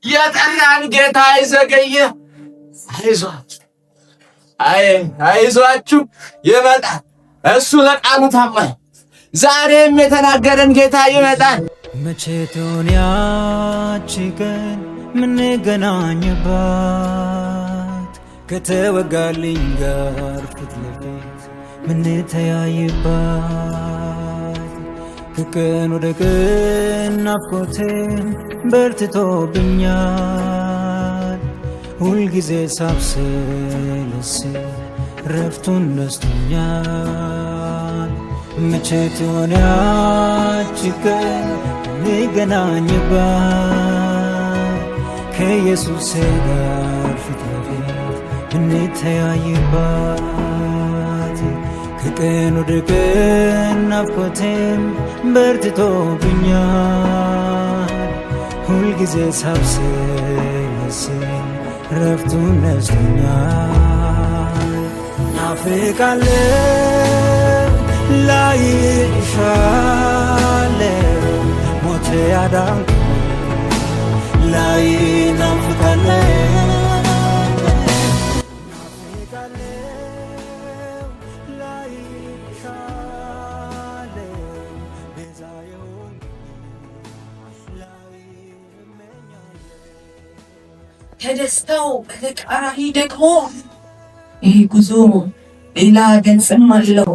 የጠራን ጌታ አይዘገየ። አይዟችሁ፣ አይ አይዟችሁ፣ ይመጣል። እሱ ለቃሉ ታማኝ። ዛሬም የተናገረን ጌታ ይመጣል። መቼ ትሆን ያቺ ቀን ምንገናኝባት፣ ከተወጋልኝ ጋር ፊት ለፊት ምንተያይባት? ከቀን ወደ ቀን ናፍቆቴም በርትቶብኛል፣ ሁልጊዜ ሳብሰለስል ረፍቱን ነስቶኛል። መቼ ትሆን ያቺ ቀን ምንገናኝባት፣ ከኢየሱስ ጋር ፊት ለፊት ምንተያይባት? ከቀን ወደ ቀን ናፍቆቴም በርትቶብኛል፣ ሁልጊዜ ሳብሰለስል ረፍቱን ነስቶኛል። ናፍቃለሁ፣ ላይሻለሁ፣ ሞት ያዳንኩ ላይ ናፍቃለሁ፣ ናፍቃለሁ፣ ላይሻለሁ፣ ቤዛ የሆንክልኝ ላይ እመኛለሁ። ከደስታው በተቃራኒ ደግሞ ይህ ጉዞ ሌላ ገጽም አለው።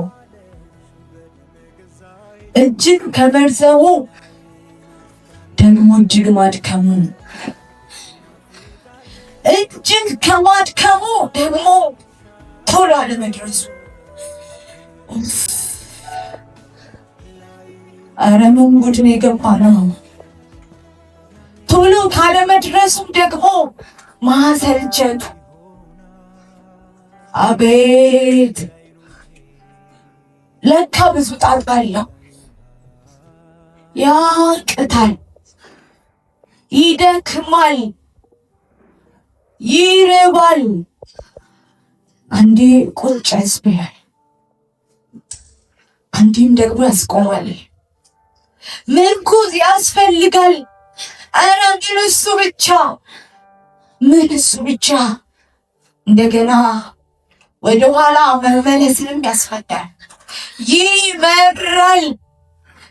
እጅግ ከመርዘሙ ደግሞ እጅግ ማድከሙ፣ እጅግ ከማድከሙ ደግሞ ቶሎ አለመድረሱ። ኧረ ምን ጉድ ነው የገባ ነው። ቶሎ ካለመድረሱ ደግሞ ማሰልቸቱ። አቤት፣ ለካ ብዙ ጣጣ አለው። ያቅታል፣ ይደክማል፣ ይርባል። አንዴ ቁጭ ያስብላል፣ አንዴም ደግሞ ያስቆማል። ምርኩዝ ያስፈልጋል። ኧረ ምን እሱ ብቻ፣ ምን እሱ ብቻ። እንደገና ወደኋላ መመለስንም ያስፈታል። ይመራል፣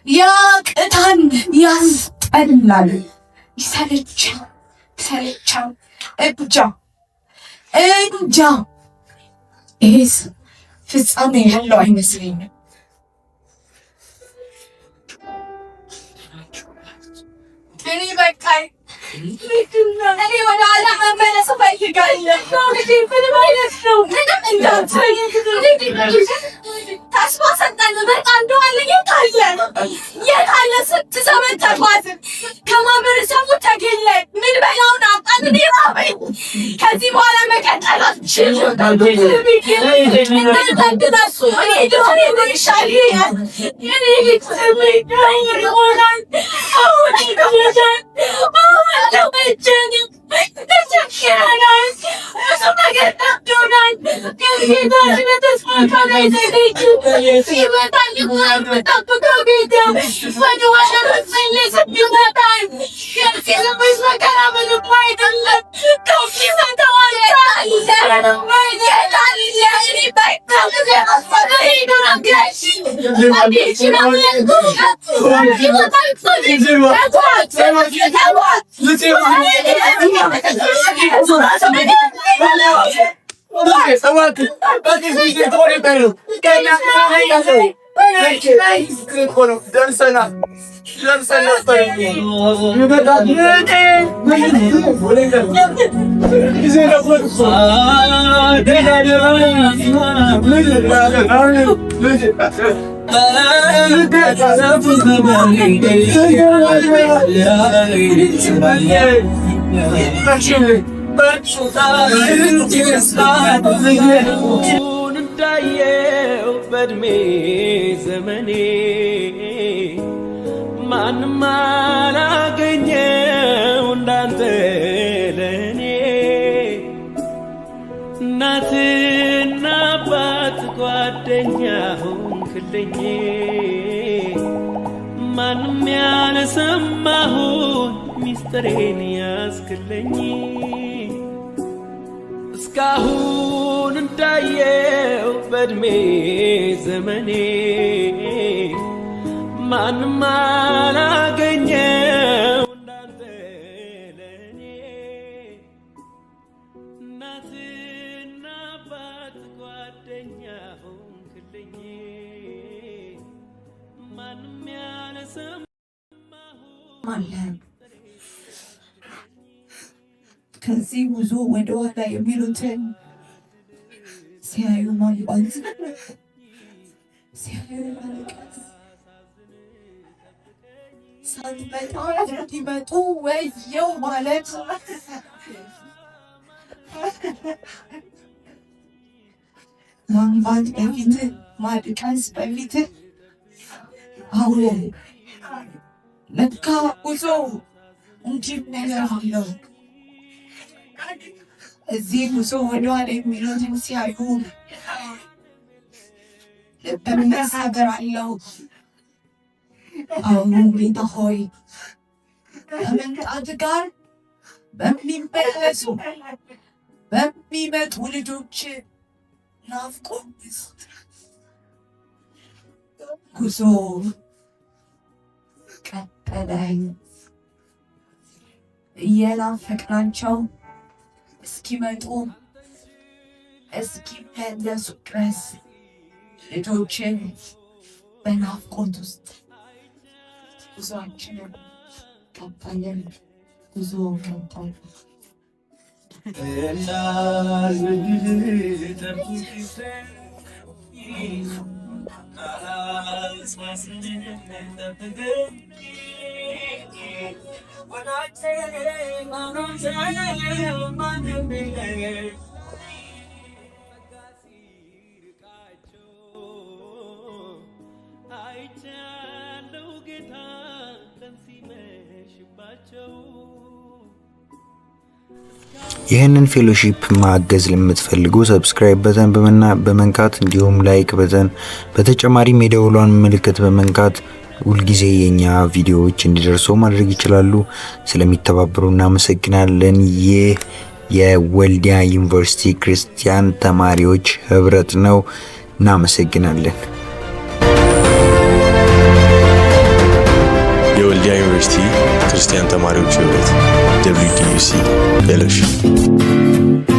ያቅታል፣ ያስጠላል፣ ይሰለቻል፣ ይሰለቻል። እንጃ እንጃ፣ ይሄስ ፍጻሜ ያለው አይመስለኝም። እኔ በቃኝ። እኔ ወደ ኋላ መመለስ እፈልጋለሁ። ምንም አይነት ነው፣ ምንም እንዳትለኝ። ተስፋ ሰጠን በቃ እንደዋለ የት አለ? የት አለ? ስንት ዘመን ተጓዝን፣ ከማህበረሰቡ ተገለን፣ ምን በላውን አጣን። እኔ ራበኝ። ከዚህ በኋላ መቀጠል አልችልም። እናንተ ድረሱ። እኔ ድሮኔ ይሻለኛል። እኔ ይሆናል አሁን ይሆናል። አሁን አልተመቸንም፣ ተቸግረናል፣ ብዙ ነገር ጠብዶናል። ግን ጌታ በተስፋ ቃል አይዘገይም። ይመጣል። የምጠብቀው ጌታ ወደ ኋላ መመለስም ይመጣል። ከዚህ መከራ ምንም አይደለም። ከፍ ይመጣዋል። እንዳየው በእድሜ ዘመኔ ማንም አላገኘው እንዳንተ ለእኔ፣ እናትና አባት ጓደኛ ሆንክልኝ፣ ማንም ያልሰማሁን። ሚስጥሬን ያዝክልኝ እስካሁን እንዳየው በእድሜ ዘመኔ ማንም አላገኘው እንዳንተ ለእኔ። እናትና አባት ጓደኛ ሆንክልኝ ማንም ያለሰማሁ አለ። ከዚህ ጉዞ ወደ ኋላ የሚሉትን ሲያዩ ማልቀስ፣ ሲያዩ ማልቀስ፣ ሳትመጣ እንዲመጡ ወየው ማለት፣ ማንባት በፊትህ፣ ማልቀስ በፊትህ። አዎ፣ ለካ ጉዞ እንዲህ ነገር አለው። እዚህ ጉዞ ወደኋላ የሚሉትን ሲያዩ ልብ መሰበር አለው። አሁን ጌታ ሆይ፣ ከመምጣት ጋር በሚመለሱ፣ በሚመጡ ልጆች ናፍቆት ውስጥ ጉዞ ቀጠለኝ። እየናፈቅናቸው እስኪመጡ፣ እስኪመለሱ ድረስ ልጆችን በናፍቆት ውስጥ ጉዟችንን ቀጠልን። ጉዞ ቀጠልን። አይቻለው ጌታ ቀን ሲመሽባቸው። ይህንን fellowship ማገዝ ለምትፈልጉ subscribe button በመንካት እንዲሁም like button፣ በተጨማሪም የደውሏን ምልክት በመንካት ሁልጊዜ የኛ ቪዲዮዎች እንዲደርሱ ማድረግ ይችላሉ። ስለሚተባበሩ እናመሰግናለን። ይህ የወልዲያ ዩኒቨርሲቲ ክርስቲያን ተማሪዎች ህብረት ነው። እናመሰግናለን። የወልዲያ ዩኒቨርሲቲ ክርስቲያን ተማሪዎች ህብረት WDUC fellowship።